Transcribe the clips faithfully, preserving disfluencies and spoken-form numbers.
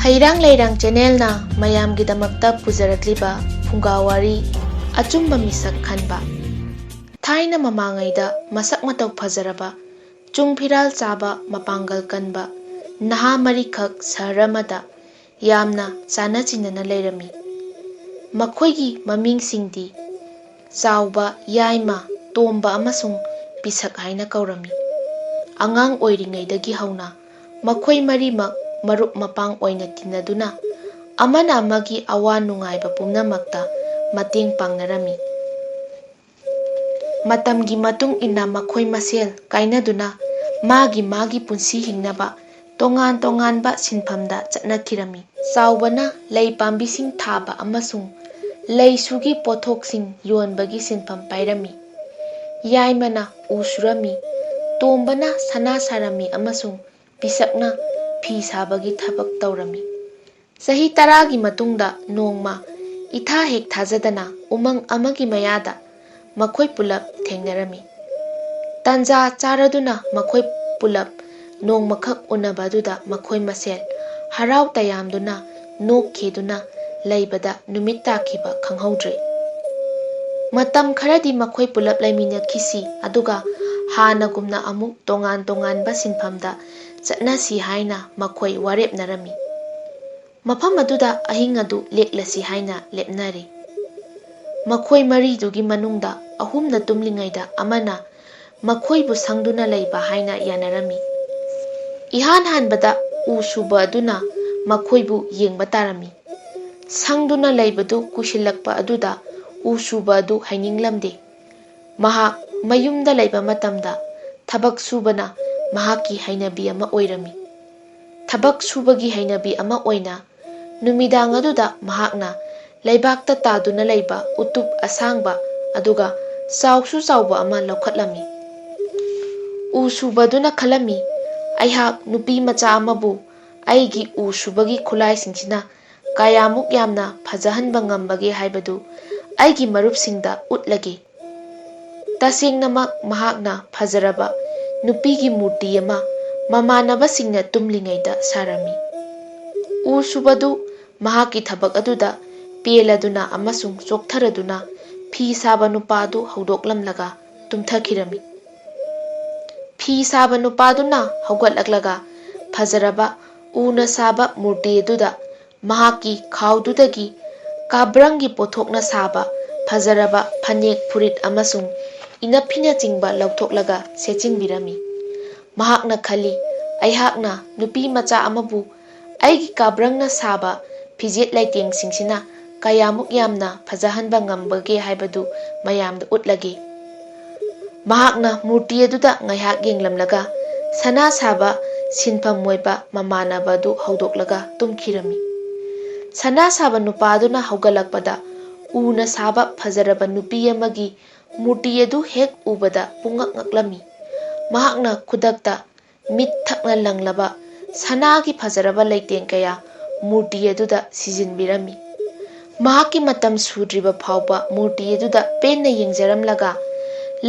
ꯍꯩꯔꯥꯡ ꯂꯩꯔꯥꯡ ꯆꯦꯅꯦꯜꯅ ꯃꯌꯥꯝꯒꯤꯗꯃꯛꯇ ꯄꯨꯖꯔꯛꯂꯤꯕ ꯐꯨꯡꯒꯥ ꯋꯥꯔꯤ, ꯑꯆꯨꯝꯕ ꯃꯤꯁꯛ ꯈꯟꯕ꯫ ꯊꯥꯏꯅ ꯃꯃꯥꯡꯉꯩꯗ ꯃꯁꯛ ꯃꯇꯧ ꯐꯖꯔꯕ, ꯆꯨꯡ ꯐꯤꯔꯥꯜ ꯆꯥꯕ, ꯃꯄꯥꯡꯒꯜ ꯀꯟꯕ ꯅꯍꯥ ꯃꯔꯤꯈꯛ ꯁꯍꯔ ꯑꯃꯗ ꯌꯥꯝꯅ ꯆꯥꯅ ꯆꯤꯟꯅꯅ ꯂꯩꯔꯝꯃꯤ꯫ ꯃꯈꯣꯏꯒꯤ ꯃꯃꯤꯡꯁꯤꯡꯗꯤ ꯆꯥꯎꯕ, ꯌꯥꯏꯃ, ꯇꯣꯝꯕ ꯑꯃꯁꯨꯡ ꯄꯤꯁꯛ ꯍꯥꯏꯅ ꯀꯧꯔꯝꯃꯤ꯫ ꯑꯉꯥꯡ ꯑꯣꯏꯔꯤꯉꯩꯗꯒꯤ ꯍꯧꯅ ꯃꯈꯣꯏ ꯃꯔꯤꯃꯛ ꯃꯔꯨꯞ ꯃꯄꯥꯡ ꯑꯣꯏꯅ ꯇꯤꯟꯅꯗꯨꯅ ꯑꯃꯅ ꯑꯃꯒꯤ ꯑꯋꯥ ꯅꯨꯡꯉꯥꯏꯕ ꯄꯨꯝꯅꯃꯛꯇ ꯃꯇꯦꯡ ꯄꯥꯡꯅꯔꯝꯃꯤ꯫ ꯃꯇꯝꯒꯤ ꯃꯇꯨꯡ ꯏꯟꯅ ꯃꯈꯣꯏ ꯃꯁꯦꯜ ꯀꯥꯏꯅꯗꯨꯅ ꯃꯥꯒꯤ ꯃꯥꯒꯤ ꯄꯨꯟꯁꯤ ꯍꯤꯡꯅꯕ ꯇꯣꯉꯥꯟ ꯇꯣꯉꯥꯟꯕ ꯁꯤꯟꯐꯝꯗ ꯆꯠꯅꯈꯤꯔꯝꯃꯤ꯫ ꯆꯥꯎꯕꯅ ꯂꯩ ꯄꯥꯝꯕꯤꯁꯤꯡ ꯊꯥꯕ ꯑꯃꯁꯨꯡ ꯂꯩꯁꯨꯒꯤ ꯄꯣꯠꯊꯣꯛꯁꯤꯡ ꯌꯣꯟꯕꯒꯤ ꯁꯤꯟꯐꯝ ꯄꯥꯏꯔꯝꯃꯤ꯫ ꯌꯥꯏꯃꯅ ꯎ ꯁꯨꯔꯝꯃꯤ, ꯇꯣꯝꯕꯅ ꯁꯅꯥ ꯁꯥꯔꯝꯃꯤ ꯑꯃꯁꯨꯡ ꯄꯤꯁꯛꯅ ꯐꯤ ꯁꯥꯕꯒꯤ ꯊꯕꯛ ꯇꯧꯔꯝꯃꯤ꯫ ꯆꯍꯤ ꯇꯔꯥꯒꯤ ꯃꯇꯨꯡꯗ ꯅꯣꯡꯃ ꯏꯊꯥ ꯍꯦꯛ ꯊꯥꯖꯗꯅ ꯎꯃꯪ ꯑꯃꯒꯤ ꯃꯌꯥꯗ ꯃꯈꯣꯏ ꯄꯨꯂꯞ ꯊꯦꯡꯅꯔꯝꯃꯤ꯫ ꯇꯥꯟꯖꯥ ꯆꯥꯔꯗꯨꯅ ꯃꯈꯣꯏ ꯄꯨꯂꯞ ꯅꯣꯡꯃꯈꯛ ꯎꯅꯕ ꯑꯗꯨꯗ ꯃꯈꯣꯏ ꯃꯁꯦꯜ ꯍꯔꯥꯎ ꯇꯌꯥꯝꯗꯨꯅ ꯅꯣꯛꯈꯤꯗꯨꯅ ꯂꯩꯕꯗ ꯅꯨꯃꯤꯠ ꯇꯥꯈꯤꯕ ꯈꯪꯍꯧꯗ꯭ꯔꯦ꯫ ꯃꯇꯝ ꯈꯔꯗꯤ ꯃꯈꯣꯏ ꯄꯨꯂꯞ ꯂꯩꯃꯤꯟꯅꯈꯤꯁꯤ, ꯑꯗꯨꯒ ꯍꯥꯟꯅꯒꯨꯝꯅ ꯑꯃꯨꯛ ꯇꯣꯉꯥꯟ ꯇꯣꯉꯥꯟꯕ ꯁꯤꯟꯐꯝꯗ ꯆꯠꯅꯁꯤ ꯍꯥꯏꯅ ꯃꯈꯣꯏ ꯋꯥꯔꯦꯞꯅꯔꯝꯃꯤ꯫ ꯃꯐꯝ ꯑꯗꯨꯗ ꯑꯍꯤꯡ ꯑꯗꯨ ꯂꯦꯛꯂꯁꯤ ꯍꯥꯏꯅ ꯂꯦꯞꯅꯔꯦ꯫ ꯃꯈꯣꯏ ꯃꯔꯤꯗꯨꯒꯤ ꯃꯅꯨꯡꯗ ꯑꯍꯨꯝꯅ ꯇꯨꯝꯂꯤꯉꯩꯗ ꯑꯃꯅ ꯃꯈꯣꯏꯕꯨ ꯁꯪꯗꯨꯅ ꯂꯩꯕ ꯍꯥꯏꯅ ꯌꯥꯅꯔꯝꯃꯤ꯫ ꯏꯍꯥꯟ ꯍꯥꯟꯕꯗ ꯎ ꯁꯨꯕ ꯑꯗꯨꯅ ꯃꯈꯣꯏꯕꯨ ꯌꯦꯡꯕ ꯇꯥꯔꯝꯃꯤ꯫ ꯁꯪꯗꯨꯅ ꯂꯩꯕꯗꯨ ꯀꯨꯏꯁꯤꯜꯂꯛꯄ ꯑꯗꯨꯗ ꯎ ꯁꯨꯕ ꯑꯗꯨ ꯍꯩꯅꯤꯡꯂꯝꯗꯦ꯫ ꯃꯍꯥꯛ ꯃꯌꯨꯝꯗ ꯂꯩꯕ ꯃꯇꯝꯗ ꯊꯕꯛ ꯁꯨꯕꯅ ꯃꯍꯥꯛꯀꯤ ꯍꯩꯅꯕꯤ ꯑꯃ ꯑꯣꯏꯔꯝꯃꯤ꯫ ꯊꯕꯛ ꯁꯨꯕꯒꯤ ꯍꯩꯅꯕꯤ ꯑꯃ ꯑꯣꯏꯅ ꯅꯨꯃꯤꯗꯥꯡ ꯑꯗꯨꯗ ꯃꯍꯥꯛꯅ ꯂꯩꯕꯥꯛꯇ ꯇꯥꯗꯨꯅ ꯂꯩꯕ ꯎꯇꯨꯞ ꯑꯁꯥꯡꯕ ꯑꯗꯨꯒ ꯆꯥꯎꯁꯨ ꯆꯥꯎꯕ ꯑꯃ ꯂꯧꯈꯠꯂꯝꯃꯤ꯫ ꯎ ꯁꯨꯕꯗꯨꯅ ꯈꯜꯂꯝꯃꯤ, "ꯑꯩꯍꯥꯛ ꯅꯨꯄꯤ ꯃꯆꯥ ꯑꯃꯕꯨ ꯑꯩꯒꯤ ꯎ ꯁꯨꯕꯒꯤ ꯈꯨꯠꯂꯥꯏꯁꯤꯡꯁꯤꯅ ꯀꯌꯥꯃꯨꯛ ꯌꯥꯝꯅ ꯐꯖꯍꯟꯕ ꯉꯝꯕꯒꯦ ꯍꯥꯏꯕꯗꯨ ꯑꯩꯒꯤ ꯃꯔꯨꯞꯁꯤꯡꯗ ꯎꯠꯂꯒꯦ꯫" ꯇꯁꯦꯡꯅꯃꯛ ꯃꯍꯥꯛꯅ ꯐꯖꯔꯕ ꯅꯨꯄꯤꯒꯤ ꯃꯨꯔꯇꯤ ꯑꯃ ꯃꯃꯥꯟꯅꯕꯁꯤꯡꯅ ꯇꯨꯝꯂꯤꯉꯩꯗ ꯁꯥꯔꯝꯃꯤ꯫ ꯎ ꯁꯨꯕꯗꯨ ꯃꯍꯥꯛꯀꯤ ꯊꯕꯛ ꯑꯗꯨꯗ ꯄꯦꯜꯂꯗꯨꯅ ꯑꯃꯁꯨꯡ ꯆꯣꯛꯊꯔꯗꯨꯅ ꯐꯤ ꯁꯥꯕ ꯅꯨꯄꯥ ꯑꯗꯨ ꯍꯧꯗꯣꯛꯂꯝꯂꯒ ꯇꯨꯝꯊꯈꯤꯔꯝꯃꯤ꯫ ꯐꯤ ꯁꯥꯕ ꯅꯨꯄꯥꯗꯨꯅ ꯍꯧꯒꯠꯂꯛꯂꯒ ꯐꯖꯔꯕ ꯎꯅ ꯁꯥꯕ ꯃꯨꯔꯇꯤ ꯑꯗꯨꯗ ꯃꯍꯥꯛꯀꯤ ꯈꯥꯎꯗꯨꯗꯒꯤ ꯀꯥꯕ꯭ꯔꯪꯒꯤ ꯄꯣꯠꯊꯣꯛꯅ ꯁꯥꯕ ꯐꯖꯔꯕ ꯐꯅꯦꯛ, ꯐꯨꯔꯤꯠ ꯑꯃꯁꯨꯡ ꯏꯅꯐꯤꯅꯆꯤꯡꯕ ꯂꯧꯊꯣꯛꯂꯒ ꯁꯦꯠꯆꯤꯟꯕꯤꯔꯝꯃꯤ꯫ ꯃꯍꯥꯛꯅ ꯈꯜꯂꯤ, "ꯑꯩꯍꯥꯛꯅ ꯅꯨꯄꯤ ꯃꯆꯥ ꯑꯃꯕꯨ ꯑꯩꯒꯤ ꯀꯥꯕ꯭ꯔꯪꯅ ꯁꯥꯕ ꯐꯤꯖꯦꯠ ꯂꯩꯇꯦꯡꯁꯤꯡꯁꯤꯅ ꯀꯌꯥꯃꯨꯛ ꯌꯥꯝꯅ ꯐꯖꯍꯟꯕ ꯉꯝꯕꯒꯦ ꯍꯥꯏꯕꯗꯨ ꯃꯌꯥꯝꯗ ꯎꯠꯂꯒꯦ꯫" ꯃꯍꯥꯛꯅ ꯃꯨꯔꯇꯤ ꯑꯗꯨꯗ ꯉꯥꯏꯍꯥꯛ ꯌꯦꯡꯂꯝꯂꯒ ꯁꯅꯥ ꯁꯥꯕ ꯁꯤꯟꯐꯝ ꯑꯣꯏꯕ ꯃꯃꯥꯟꯅꯕ ꯑꯗꯨ ꯍꯧꯗꯣꯛꯂꯒ ꯇꯨꯝꯈꯤꯔꯝꯃꯤ꯫ ꯁꯅꯥ ꯁꯥꯕ ꯅꯨꯄꯥ ꯑꯗꯨꯅ ꯍꯧꯒꯠꯂꯛꯄꯗ ꯎꯅ ꯁꯥꯕ ꯐꯖꯔꯕ ꯅꯨꯄꯤ ꯑꯃꯒꯤ ꯃꯨꯔꯇꯤ ꯑꯗꯨ ꯍꯦꯛ ꯎꯕꯗ ꯄꯨꯡꯉꯛ ꯉꯛꯂꯝꯃꯤ꯫ ꯃꯍꯥꯛꯅ ꯈꯨꯗꯛꯇ ꯃꯤꯠ ꯊꯛꯅ ꯂꯪꯂꯕ ꯁꯅꯥꯒꯤ ꯐꯖꯔꯕ ꯂꯩꯇꯦꯡ ꯀꯌꯥ ꯃꯨꯔꯇꯤ ꯑꯗꯨꯗ ꯁꯤꯖꯤꯟꯕꯤꯔꯝꯃꯤ꯫ ꯃꯍꯥꯛꯀꯤ ꯃꯇꯝ ꯁꯨꯗ꯭ꯔꯤꯕ ꯐꯥꯎꯕ ꯃꯨꯔꯇꯤ ꯑꯗꯨꯗ ꯄꯦꯟꯅ ꯌꯦꯡꯖꯔꯝꯂꯒ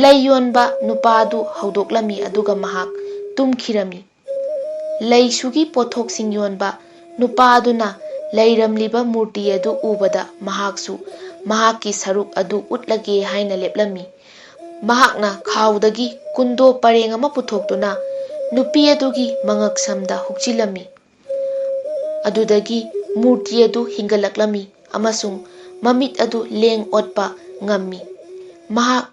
ꯂꯩ ꯌꯣꯟꯕ ꯅꯨꯄꯥ ꯑꯗꯨ ꯍꯧꯗꯣꯛꯂꯝꯃꯤ, ꯑꯗꯨꯒ ꯃꯍꯥꯛ ꯇꯨꯝꯈꯤꯔꯝꯃꯤ꯫ ꯂꯩꯁꯨꯒꯤ ꯄꯣꯠꯊꯣꯛꯁꯤꯡ ꯌꯣꯟꯕ ꯅꯨꯄꯥ ꯑꯗꯨꯅ ꯂꯩꯔꯝꯂꯤꯕ ꯃꯨꯔꯇꯤ ꯑꯗꯨ ꯎꯕꯗ ꯃꯍꯥꯛꯁꯨ ꯃꯍꯥꯛꯀꯤ ꯁꯔꯨꯛ ꯑꯗꯨ ꯎꯠꯂꯒꯦ ꯍꯥꯏꯅ ꯂꯦꯞꯂꯝꯃꯤ꯫ ꯃꯍꯥꯛꯅ ꯈꯥꯎꯗꯒꯤ ꯀꯨꯟꯗꯣ ꯄꯔꯦꯡ ꯑꯃ ꯄꯨꯊꯣꯛꯇꯨꯅ ꯅꯨꯄꯤ ꯑꯗꯨꯒꯤ ꯃꯉꯛꯁꯝꯗ ꯍꯨꯛꯆꯤꯜꯂꯝꯃꯤ꯫ ꯑꯗꯨꯗꯒꯤ ꯃꯨꯔꯇꯤ ꯑꯗꯨ ꯍꯤꯡꯒꯠꯂꯛꯂꯝꯃꯤ ꯑꯃꯁꯨꯡ ꯃꯃꯤꯠ ꯑꯗꯨ ꯂꯦꯡ ꯑꯣꯠꯄ ꯉꯝꯃꯤ꯫ ꯃꯍꯥꯛ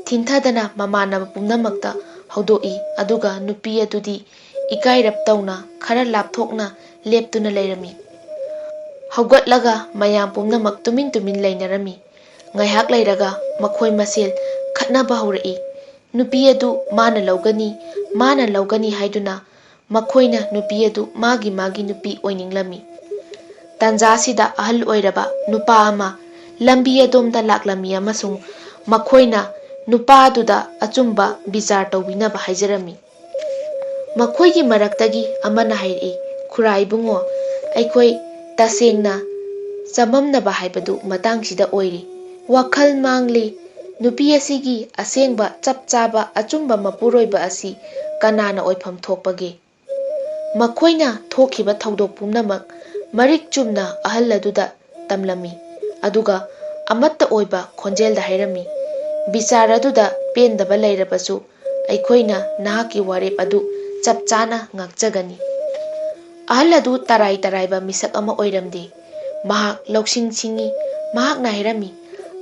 ꯊꯤꯟꯊꯗꯅ ꯃꯃꯥꯟꯅꯕ ꯄꯨꯝꯅꯃꯛꯇ ꯍꯧꯗꯣꯛꯏ, ꯑꯗꯨꯒ ꯅꯨꯄꯤ ꯑꯗꯨꯗꯤ ꯏꯀꯥꯏꯔꯞ ꯇꯧꯅ ꯈꯔ ꯂꯥꯞꯊꯣꯛꯅ ꯂꯦꯞꯇꯨꯅ ꯂꯩꯔꯝꯃꯤ꯫ ꯍꯧꯒꯠꯂꯒ ꯃꯌꯥꯝ ꯄꯨꯝꯅꯃꯛ ꯇꯨꯃꯤꯟ ꯇꯨꯃꯤꯟ ꯂꯩꯅꯔꯝꯃꯤ꯫ ꯉꯥꯏꯍꯥꯛ ꯂꯩꯔꯒ ꯃꯈꯣꯏ ꯃꯁꯦꯜ ꯈꯠꯅꯕ ꯍꯧꯔꯛꯏ꯫ ꯅꯨꯄꯤ ꯑꯗꯨ ꯃꯥꯅ ꯂꯧꯒꯅꯤ, ꯃꯥꯅ ꯂꯧꯒꯅꯤ ꯍꯥꯏꯗꯨꯅ ꯃꯈꯣꯏꯅ ꯅꯨꯄꯤ ꯑꯗꯨ ꯃꯥꯒꯤ ꯃꯥꯒꯤ ꯅꯨꯄꯤ ꯑꯣꯏꯅꯤꯡꯂꯝꯃꯤ꯫ ꯇꯥꯟꯖꯥꯁꯤꯗ ꯑꯍꯜ ꯑꯣꯏꯔꯕ ꯅꯨꯄꯥ ꯑꯃ ꯂꯝꯕꯤ ꯑꯗꯣꯝꯗ ꯂꯥꯛꯂꯝꯃꯤ ꯑꯃꯁꯨꯡ ꯃꯈꯣꯏꯅ ꯅꯨꯄꯥ ꯑꯗꯨꯗ ꯑꯆꯨꯝꯕ ꯕꯤꯆꯥꯔ ꯇꯧꯕꯤꯅꯕ ꯍꯥꯏꯖꯔꯝꯃꯤ꯫ ꯃꯈꯣꯏꯒꯤ ꯃꯔꯛꯇꯒꯤ ꯑꯃꯅ ꯍꯥꯏꯔꯛꯏ, "ꯈꯨꯔꯥ ꯏꯕꯨꯡꯉꯣ, ꯑꯩꯈꯣꯏ ꯇꯁꯦꯡꯅ ꯆꯃꯝꯅꯕ ꯍꯥꯏꯕꯗꯨ ꯃꯇꯥꯡꯁꯤꯗ ꯑꯣꯏꯔꯤ꯫ ꯋꯥꯈꯜ ꯃꯥꯡꯂꯤ꯫ ꯅꯨꯄꯤ ꯑꯁꯤꯒꯤ ꯑꯁꯦꯡꯕ, ꯆꯞ ꯆꯥꯕ, ꯑꯆꯨꯝꯕ ꯃꯄꯨꯔꯣꯏꯕ ꯑꯁꯤ ꯀꯅꯥꯅ ꯑꯣꯏꯐꯝ ꯊꯣꯛꯄꯒꯦ?" ꯃꯈꯣꯏꯅ ꯊꯣꯛꯈꯤꯕ ꯊꯧꯗꯣꯛ ꯄꯨꯝꯅꯃꯛ ꯃꯔꯤꯛ ꯆꯨꯝꯅ ꯑꯍꯜ ꯑꯗꯨꯗ ꯇꯝꯂꯝꯃꯤ, ꯑꯗꯨꯒ ꯑꯃꯠꯇ ꯑꯣꯏꯕ ꯈꯣꯟꯖꯦꯜꯗ ꯍꯥꯏꯔꯝꯃꯤ, "ꯕꯤꯆꯥꯔ ꯑꯗꯨꯗ ꯄꯦꯟꯗꯕ ꯂꯩꯔꯕꯁꯨ, ꯑꯩꯈꯣꯏꯅ ꯅꯍꯥꯛꯀꯤ ꯋꯥꯔꯦꯞ ꯑꯗꯨ ꯆꯞ ꯆꯥꯅ ꯉꯥꯛꯆꯒꯅꯤ꯫" ꯑꯍꯜ ꯑꯗꯨ ꯇꯔꯥꯏ ꯇꯔꯥꯏꯕ ꯃꯤꯁꯛ ꯑꯃ ꯑꯣꯏꯔꯝꯗꯦ꯫ ꯃꯍꯥꯛ ꯂꯧꯁꯤꯡ ꯁꯤꯡꯏ꯫ ꯃꯍꯥꯛꯅ ꯍꯥꯏꯔꯝꯃꯤ,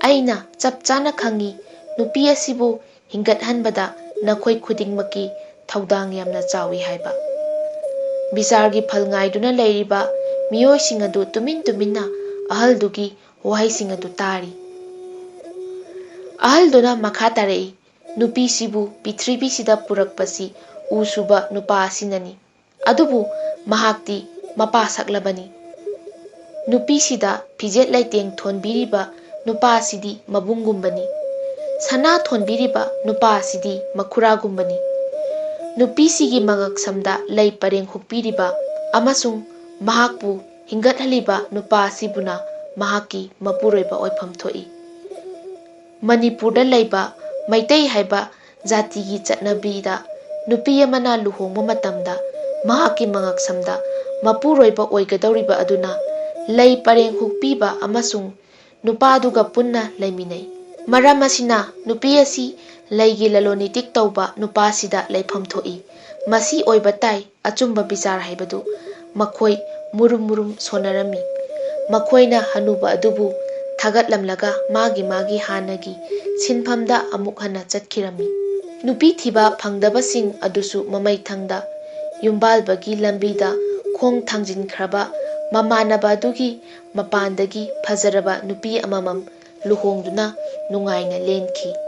"ꯑꯩꯅ ꯆꯞ ꯆꯥꯅ ꯈꯪꯏ, ꯅꯨꯄꯤ ꯑꯁꯤꯕꯨ ꯍꯤꯡꯒꯠꯍꯟꯕꯗ ꯅꯈꯣꯏ ꯈꯨꯗꯤꯡꯃꯛꯀꯤ ꯊꯧꯗꯥꯡ ꯌꯥꯝꯅ ꯆꯥꯎꯏ" ꯍꯥꯏꯕ꯫ ꯕꯤꯆꯥꯔꯒꯤ ꯐꯜ ꯉꯥꯏꯗꯨꯅ ꯂꯩꯔꯤꯕ ꯃꯤꯑꯣꯏꯁꯤꯡ ꯑꯗꯨ ꯇꯨꯃꯤꯟ ꯇꯨꯃꯤꯟꯅ ꯑꯍꯜꯗꯨꯒꯤ ꯋꯥꯍꯩꯁꯤꯡ ꯑꯗꯨ ꯇꯥꯔꯤ꯫ ꯑꯍꯜꯗꯨꯅ ꯃꯈꯥ ꯇꯥꯔꯛꯏ, "ꯅꯨꯄꯤꯁꯤꯕꯨ ꯄ꯭ꯔꯤꯊꯤꯕꯤꯁꯤꯗ ꯄꯨꯔꯛꯄꯁꯤ ꯎ ꯁꯨꯕ ꯅꯨꯄꯥ ꯑꯁꯤꯅꯅꯤ꯫ ꯑꯗꯨꯕꯨ ꯃꯍꯥꯛꯇꯤ ꯃꯄꯥ ꯁꯛꯂꯕꯅꯤ꯫ ꯅꯨꯄꯤꯁꯤꯗ ꯐꯤꯖꯦꯠ ꯂꯩꯇꯦꯡ ꯊꯣꯟꯕꯤꯔꯤꯕ ꯅꯨꯄꯥ ꯑꯁꯤꯗꯤ ꯃꯕꯨꯡꯒꯨꯝꯕꯅꯤ꯫ ꯁꯅꯥ ꯊꯣꯟꯕꯤꯔꯤꯕ ꯅꯨꯄꯥ ꯑꯁꯤꯗꯤ ꯃꯈꯨꯔꯥꯒꯨꯝꯕꯅꯤ꯫ ꯅꯨꯄꯤꯁꯤꯒꯤ ꯃꯉꯛꯁꯝꯗ ꯂꯩ ꯄꯔꯦꯡ ꯍꯨꯛꯄꯤꯔꯤꯕ ꯑꯃꯁꯨꯡ ꯃꯍꯥꯛꯄꯨ ꯍꯤꯡꯒꯠꯍꯜꯂꯤꯕ ꯅꯨꯄꯥ ꯑꯁꯤꯕꯨꯅ ꯃꯍꯥꯛꯀꯤ ꯃꯄꯨꯔꯣꯏꯕ ꯑꯣꯏꯐꯝ ꯊꯣꯛꯏ꯫" ꯃꯅꯤꯄꯨꯔꯗ ꯂꯩꯕ ꯃꯩꯇꯩ ꯍꯥꯏꯕ ꯖꯥꯇꯤꯒꯤ ꯆꯠꯅꯕꯤꯗ ꯅꯨꯄꯤ ꯑꯃꯅ ꯂꯨꯍꯣꯡꯕ ꯃꯇꯝꯗ ꯃꯍꯥꯛꯀꯤ ꯃꯉꯛꯁꯝꯗ ꯃꯄꯨꯔꯣꯏꯕ ꯑꯣꯏꯒꯗꯧꯔꯤꯕ ꯑꯗꯨꯅ ꯂꯩ ꯄꯔꯦꯡ ꯍꯨꯛꯄꯤꯕ ꯑꯃꯁꯨꯡ ꯅꯨꯄꯥꯗꯨꯒ ꯄꯨꯟꯅ ꯂꯩꯃꯤꯟꯅꯩ꯫ ꯃꯔꯝ ꯑꯁꯤꯅ ꯅꯨꯄꯤ ꯑꯁꯤ ꯂꯩꯒꯤ ꯂꯂꯣꯟ ꯏꯇꯤꯛ ꯇꯧꯕ ꯅꯨꯄꯥꯁꯤꯗ ꯂꯩꯐꯝ ꯊꯣꯛꯏ꯫ ꯃꯁꯤ ꯑꯣꯏꯕ ꯇꯥꯏ꯫ ꯑꯆꯨꯝꯕ ꯕꯤꯆꯥꯔ ꯍꯥꯏꯕꯗꯨ ꯃꯈꯣꯏ ꯃꯨꯔꯨꯝ ꯃꯨꯔꯨꯝ ꯁꯣꯟꯅꯔꯝꯃꯤ꯫ ꯃꯈꯣꯏꯅ ꯍꯅꯨꯕ ꯑꯗꯨꯕꯨ ꯊꯥꯒꯠꯂꯝꯂꯒ ꯃꯥꯒꯤ ꯃꯥꯒꯤ ꯍꯥꯟꯅꯒꯤ ꯁꯤꯟꯐꯝꯗ ꯑꯃꯨꯛ ꯍꯟꯅ ꯆꯠꯈꯤꯔꯝꯃꯤ꯫ ꯅꯨꯄꯤ ꯊꯤꯕ ꯐꯪꯗꯕꯁꯤꯡ ꯑꯗꯨꯁꯨ ꯃꯃꯩꯊꯪꯗ ꯌꯨꯝꯕꯥꯜꯕꯒꯤ ꯂꯝꯕꯤꯗ ꯈꯣꯡ ꯊꯥꯡꯖꯤꯟꯈ꯭ꯔꯕ ꯃꯃꯥꯟꯅꯕ ꯑꯗꯨꯒꯤ ꯃꯄꯥꯟꯗꯒꯤ ꯐꯖꯔꯕ ꯅꯨꯄꯤ ꯑꯃꯃꯝ ꯂꯨꯍꯣꯡꯗꯨꯅ ꯅꯨꯡꯉꯥꯏꯅ ꯂꯦꯟꯈꯤ꯫